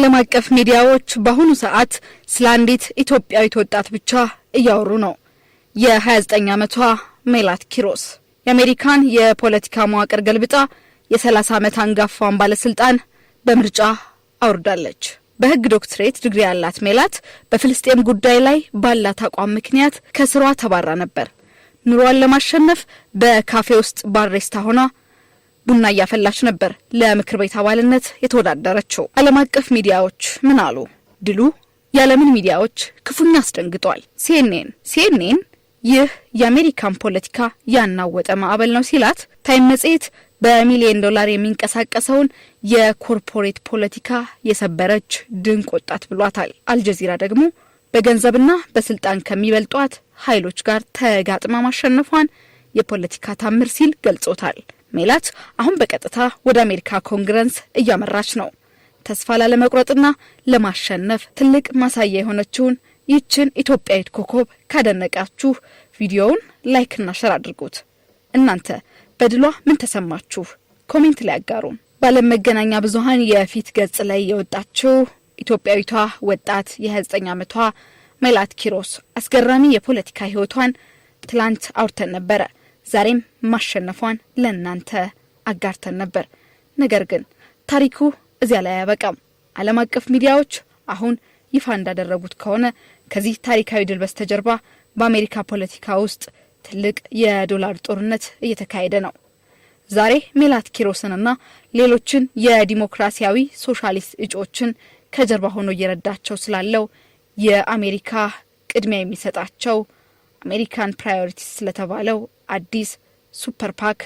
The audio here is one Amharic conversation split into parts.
ዓለም አቀፍ ሚዲያዎች በአሁኑ ሰዓት ስለ አንዲት ኢትዮጵያዊት ወጣት ብቻ እያወሩ ነው። የ29 ዓመቷ ሜላት ኪሮስ የአሜሪካን የፖለቲካ መዋቅር ገልብጣ የ30 ዓመት አንጋፋዋን ባለስልጣን በምርጫ አውርዳለች። በሕግ ዶክትሬት ዲግሪ ያላት ሜላት በፍልስጤም ጉዳይ ላይ ባላት አቋም ምክንያት ከስሯ ተባራ ነበር። ኑሯን ለማሸነፍ በካፌ ውስጥ ባሪስታ ሆና ቡና እያፈላች ነበር ለምክር ቤት አባልነት የተወዳደረችው። ዓለም አቀፍ ሚዲያዎች ምን አሉ? ድሉ የዓለምን ሚዲያዎች ክፉኛ አስደንግጧል። ሲኤንኤን ይህ የአሜሪካን ፖለቲካ ያናወጠ ማዕበል ነው ሲላት፣ ታይም መጽሔት በሚሊዮን ዶላር የሚንቀሳቀሰውን የ corporate ፖለቲካ የሰበረች ድንቅ ወጣት ብሏታል። አልጀዚራ ደግሞ በገንዘብና በስልጣን ከሚበልጧት ኃይሎች ጋር ተጋጥማ ማሸነፏን የፖለቲካ ታምር ሲል ገልጾታል። ሜላት አሁን በቀጥታ ወደ አሜሪካ ኮንግረስ እያመራች ነው። ተስፋ ላለመቁረጥና ለማሸነፍ ትልቅ ማሳያ የሆነችውን ይህችን ኢትዮጵያዊት ኮከብ ካደነቃችሁ ቪዲዮውን like ና share አድርጉት። እናንተ በድሏ ምን ተሰማችሁ? Comment ላይ አጋሩን። በዓለም መገናኛ ብዙኃን የፊት ገጽ ላይ የወጣችው ኢትዮጵያዊቷ ወጣት የ29 ዓመቷ ሜላት ኪሮስ አስገራሚ የፖለቲካ ሕይወቷን ትላንት አውርተን ነበረ። ዛሬም ማሸነፏን ለእናንተ አጋርተን ነበር። ነገር ግን ታሪኩ እዚያ ላይ አያበቃም። ዓለም አቀፍ ሚዲያዎች አሁን ይፋ እንዳደረጉት ከሆነ ከዚህ ታሪካዊ ድል በስተጀርባ በአሜሪካ ፖለቲካ ውስጥ ትልቅ የዶላር ጦርነት እየተካሄደ ነው። ዛሬ ሜላት ኪሮስንና ሌሎችን የዲሞክራሲያዊ ሶሻሊስት እጩዎችን ከጀርባ ሆኖ እየረዳቸው ስላለው የአሜሪካ ቅድሚያ የሚሰጣቸው American Priorities ስለተባለው አዲስ super PAC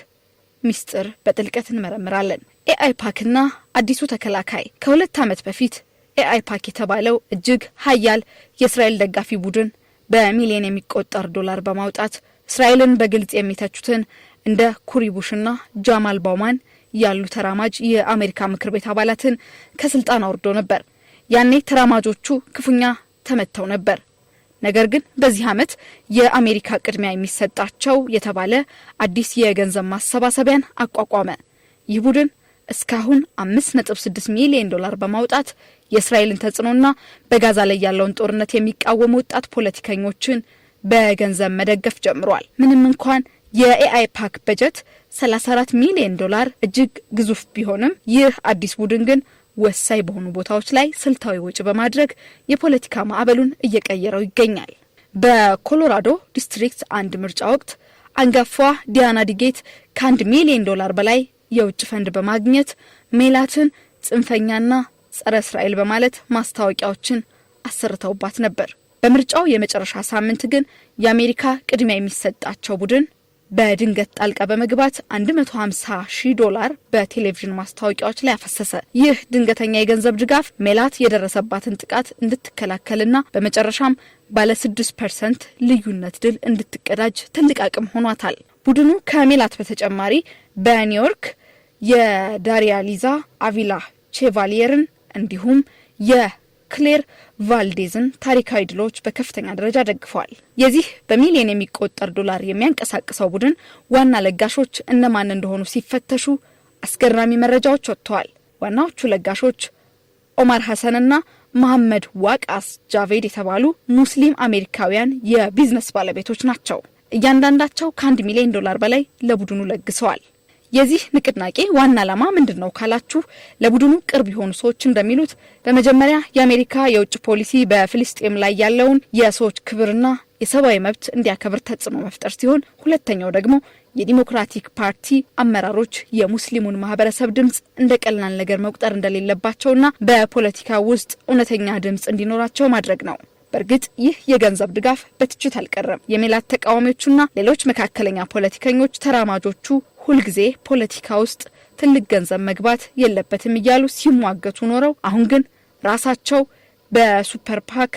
ሚስጥር በጥልቀት እንመረምራለን። AIPAC ና አዲሱ ተከላካይ። ከ2 ዓመት በፊት AIPAC የተባለው እጅግ ሀያል የእስራኤል ደጋፊ ቡድን በሚሊዮን የሚቆጠር ዶላር በማውጣት እስራኤልን በግልጽ የሚተቹትን እንደ ኮሪ ቡሽና ጃማል ባውማን ያሉ ተራማጅ የአሜሪካ ምክር ቤት አባላትን ከስልጣን አውርዶ ነበር። ያኔ ተራማጆቹ ክፉኛ ተመተው ነበር። ነገር ግን በዚህ ዓመት የአሜሪካ ቅድሚያ የሚሰጣቸው የተባለ አዲስ የገንዘብ ማሰባሰቢያን አቋቋመ። ይህ ቡድን እስካሁን 5.6 ሚሊዮን ዶላር በማውጣት የእስራኤልን ተጽዕኖና በጋዛ ላይ ያለውን ጦርነት የሚቃወሙ ወጣት ፖለቲከኞችን በገንዘብ መደገፍ ጀምሯል። ምንም እንኳን የ AIPAC በጀት 34 ሚሊዮን ዶላር እጅግ ግዙፍ ቢሆንም፣ ይህ አዲስ ቡድን ግን ወሳኝ በሆኑ ቦታዎች ላይ ስልታዊ ወጪ በማድረግ የፖለቲካ ማዕበሉን እየቀየረው ይገኛል። በኮሎራዶ ዲስትሪክት 1 ምርጫ ወቅት አንጋፋ ዲያና ዲጌት ከ1 ሚሊዮን ዶላር በላይ የውጭ ፈንድ በማግኘት ሜላትን ጽንፈኛና ጸረ እስራኤል በማለት ማስታወቂያዎችን አሰርተውባት ነበር። በምርጫው የመጨረሻ ሳምንት ግን የአሜሪካ ቅድሚያ የሚሰጣቸው ቡድን በድንገት ጣልቃ በመግባት 150 ሺህ ዶላር በቴሌቪዥን ማስታወቂያዎች ላይ አፈሰሰ። ይህ ድንገተኛ የገንዘብ ድጋፍ ሜላት የደረሰባትን ጥቃት እንድትከላከልና በመጨረሻም ባለ 6% ልዩነት ድል እንድትቀዳጅ ትልቅ አቅም ሆኗታል። ቡድኑ ከሜላት በተጨማሪ በኒውዮርክ የዳሪያሊዛ አቪላ ቼቫሊየርን እንዲሁም የክሌር ቫልዴዝን ታሪካዊ ድሎች በከፍተኛ ደረጃ ደግፈዋል። የዚህ በሚሊዮን የሚቆጠር ዶላር የሚያንቀሳቅሰው ቡድን ዋና ለጋሾች እነማን እንደሆኑ ሲፈተሹ አስገራሚ መረጃዎች ወጥተዋል። ዋናዎቹ ለጋሾች ኦማር ሀሰንና መሐመድ ዋቃስ ጃቬድ የተባሉ ሙስሊም አሜሪካውያን የቢዝነስ ባለቤቶች ናቸው። እያንዳንዳቸው ከ1 ሚሊዮን ዶላር በላይ ለቡድኑ ለግሰዋል። የዚህ ንቅናቄ ዋና ዓላማ ምንድን ነው ካላችሁ፣ ለቡድኑ ቅርብ የሆኑ ሰዎች እንደሚሉት በመጀመሪያ የአሜሪካ የውጭ ፖሊሲ በፍልስጤም ላይ ያለውን የሰዎች ክብርና የሰብአዊ መብት እንዲያከብር ተጽዕኖ መፍጠር ሲሆን፣ ሁለተኛው ደግሞ የዲሞክራቲክ ፓርቲ አመራሮች የሙስሊሙን ማህበረሰብ ድምጽ እንደ ቀላል ነገር መቁጠር እንደሌለባቸውና በፖለቲካ ውስጥ እውነተኛ ድምጽ እንዲኖራቸው ማድረግ ነው። በእርግጥ ይህ የገንዘብ ድጋፍ በትችት አልቀረም። የሜላት ተቃዋሚዎቹና ሌሎች መካከለኛ ፖለቲከኞች ተራማጆቹ ሁልጊዜ ፖለቲካ ውስጥ ትልቅ ገንዘብ መግባት የለበትም እያሉ ሲሟገቱ ኖረው አሁን ግን ራሳቸው በ super PAC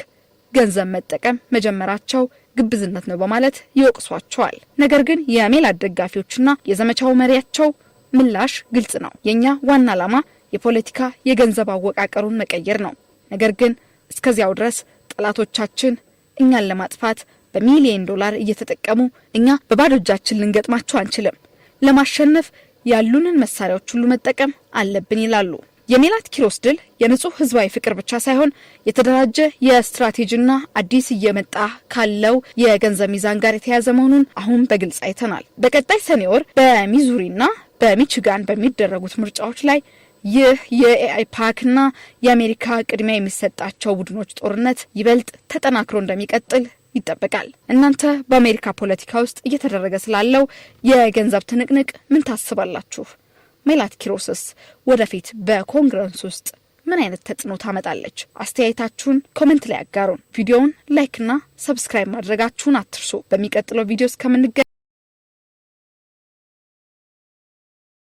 ገንዘብ መጠቀም መጀመራቸው ግብዝነት ነው በማለት ይወቅሷቸዋል። ነገር ግን የሜላት ደጋፊዎችና የዘመቻው መሪያቸው ምላሽ ግልጽ ነው። የእኛ ዋና ዓላማ የፖለቲካ የገንዘብ አወቃቀሩን መቀየር ነው። ነገር ግን እስከዚያው ድረስ ጠላቶቻችን እኛን ለማጥፋት በሚሊዮን ዶላር እየተጠቀሙ እኛ በባዶ እጃችን ልንገጥማቸው አንችልም። ለማሸነፍ ያሉንን መሳሪያዎች ሁሉ መጠቀም አለብን ይላሉ። የሜላት ኪሮስ ድል የንጹህ ህዝባዊ ፍቅር ብቻ ሳይሆን የተደራጀ የስትራቴጂና አዲስ እየመጣ ካለው የገንዘብ ሚዛን ጋር የተያያዘ መሆኑን አሁን በግልጽ አይተናል። በቀጣይ ሰኔ ወር በሚዙሪና በሚችጋን በሚደረጉት ምርጫዎች ላይ ይህ የ AI PAC ና የአሜሪካ ቅድሚያ የሚሰጣቸው ቡድኖች ጦርነት ይበልጥ ተጠናክሮ እንደሚቀጥል ይጠበቃል። እናንተ በአሜሪካ ፖለቲካ ውስጥ እየተደረገ ስላለው የገንዘብ ትንቅንቅ ምን ታስባላችሁ? ሜላት ኪሮስስ ወደፊት በኮንግረስ ውስጥ ምን አይነት ተጽዕኖ ታመጣለች? አስተያየታችሁን comment ላይ አጋሩን። ቪዲዮውን like ና subscribe ማድረጋችሁን አትርሱ። በሚቀጥለው ቪዲዮ እስከምንገናኝ።